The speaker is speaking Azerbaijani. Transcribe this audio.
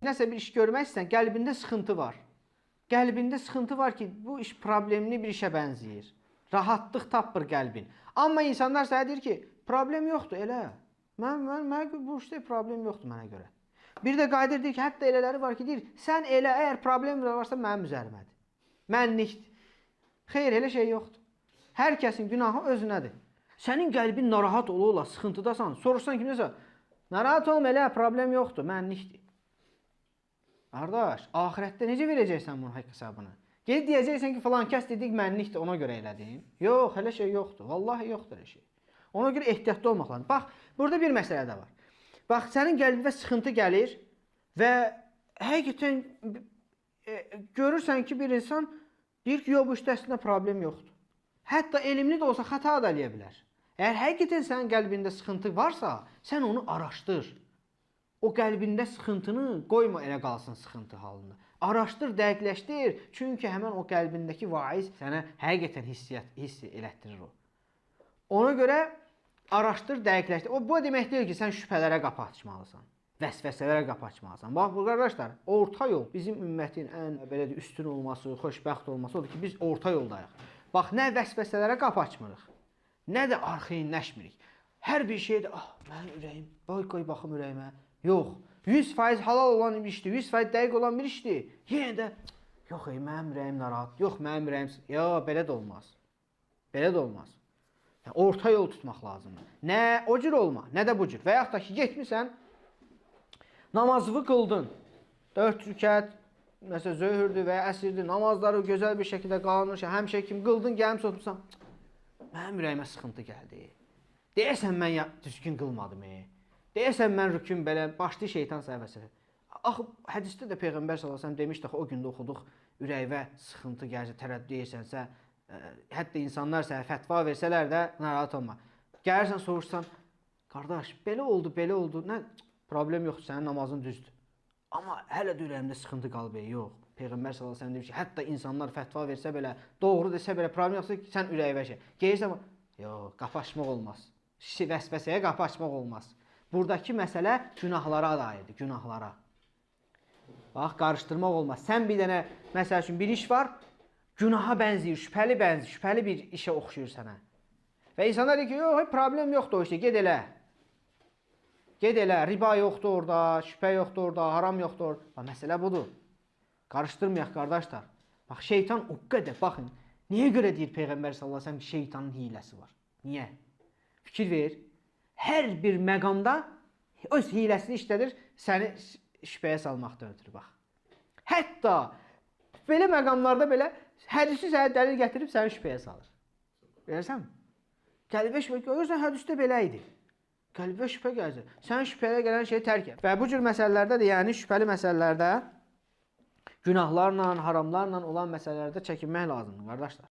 Nəsə bir iş görmək istəsən, qəlbində sıxıntı var. Qəlbində sıxıntı var ki, bu iş problemli bir işə bənzəyir. Rahatlıq tapmır qəlbin. Amma insanlar sənə deyir ki, problem yoxdur, elə. Mən bu işdə problem yoxdur mənə görə. Bir də qayıdır deyir ki, hətta elələri var ki, deyir, sən elə, əgər problem varsa mənim üzərimədir. Mənlikdir. Xeyr, elə şey yoxdur. Hər kəsin günahı özünədir. Sənin qəlbin narahat ola-ola sıxıntıdasan, soruşsan kimdəsə, narahat olma elə, problem yoxdur, mənlikdir. Qardaş, axirətdə necə verəcəksən bunun haqq hesabını? Gedib deyəcəksən ki, filan kəs dedik mənlikdir, ona görə elədim. Yox, elə şey yoxdur. Vallahi yoxdur elə şey. Ona görə ehtiyatlı olmaq lazımdır. Bax, burada bir məsələ də var. Bax, sənin qəlbinə sıxıntı gəlir və həqiqətən görürsən ki, bir insan deyir ki, yox, bu işdə əslində problem yoxdur. Hətta elmli də olsa xəta da eləyə bilər. Əgər həqiqətən sənin qəlbində sıxıntı varsa, sən onu araşdır. O qəlbində sıxıntını qoyma elə qalsın sıxıntı halında. Araşdır, dəqiqləşdir. Çünki həmin o qəlbindəki vaiz sənə həqiqətən hiss elətdirir o. Ona görə araşdır, dəqiqləşdir. O bu demək deyil ki, sən şübhələrə qapı açmalısan. Vəsvəsələrə qapı açmalısan. Bax bu qardaşlar, orta yol bizim ümmətin ən belə deyək, üstün olması, xoşbəxt olması odur ki, biz orta yoldayıq. Bax, nə vəsvəsələrə qapı açmırıq, nə də arxayinləşmirik. Hər bir şeydə, ah, mənim ürəyim, qoy qoy baxım ürəyimə. Yox, 100% halal olan bir işdir, 100% dəqiq olan bir işdir. Yenə də yox, ey, mənim ürəyim narahat, yox, mənim ürəyim, yox, belə də olmaz. Belə də olmaz. Yəni, orta yol tutmaq lazımdır. Nə o cür olma, nə də bu cür. Və yaxud da ki, getmisən, namazını qıldın. 4 rükət, məsələn, zöhürdür və ya əsrdir, namazları gözəl bir şəkildə qanun, həmişə kimi qıldın, gəlmiş oturmuşsan. Mənim ürəyimə sıxıntı gəldi. Deyəsən mən düzgün qılmadım. Deyəsən mən rükün belə başlı şeytan sənə vəsvəsə. Axı hədisdə də Peyğəmbər sallallahu əleyhi və səlləm demişdi axı o gündə oxuduq, ürəyivə sıxıntı gəlsə, tərəddüd edirsənsə, hətta insanlar sənə fətva versələr də narahat olma. Gəlirsən soruşsan, qardaş, belə oldu, belə oldu. Nə problem yoxdur, sənin namazın düzdür. Amma hələ də ürəyimdə sıxıntı qalıb, yox. Peyğəmbər sallallahu əleyhi və səlləm demiş ki, hətta insanlar fətva versə belə, doğru desə belə problem yoxsa sən ürəyivə şey. Gəlirsən, yox, qapı açmaq olmaz. Vəsvəsəyə qapı açmaq olmaz. Buradakı məsələ günahlara dairdir, günahlara. Bax, qarışdırmaq olmaz. Sən bir dənə, məsəl üçün bir iş var, günaha bənzəyir, şübhəli bənzəyir, şübhəli bir işə oxşuyur sənə. Və insanlar deyir ki, yox, problem yoxdur o işdə, get elə. Get elə, riba yoxdur orada, şübhə yoxdur orada, haram yoxdur orada. Bax, məsələ budur. Qarışdırmayaq qardaşlar. Bax, şeytan o qədər, baxın, niyə görə deyir Peyğəmbər sallallahu əleyhi və səlləm ki, şeytanın hiləsi var? Niyə? Fikir ver. Hər bir məqamda öz hiləsini işlədir, səni şübhəyə salmaqdan ötürü bax. Hətta belə məqamlarda belə hədisi sənə dəlil gətirib səni şübhəyə salır. Bilirsənmi? Qəlbə şübhə görürsən, hədisdə belə idi. Qəlbə şübhə gələcək. Sən şübhəyə gələn şeyi tərk et. Və bu cür məsələlərdə də, yəni şübhəli məsələlərdə günahlarla, haramlarla olan məsələlərdə çəkinmək lazımdır qardaşlar.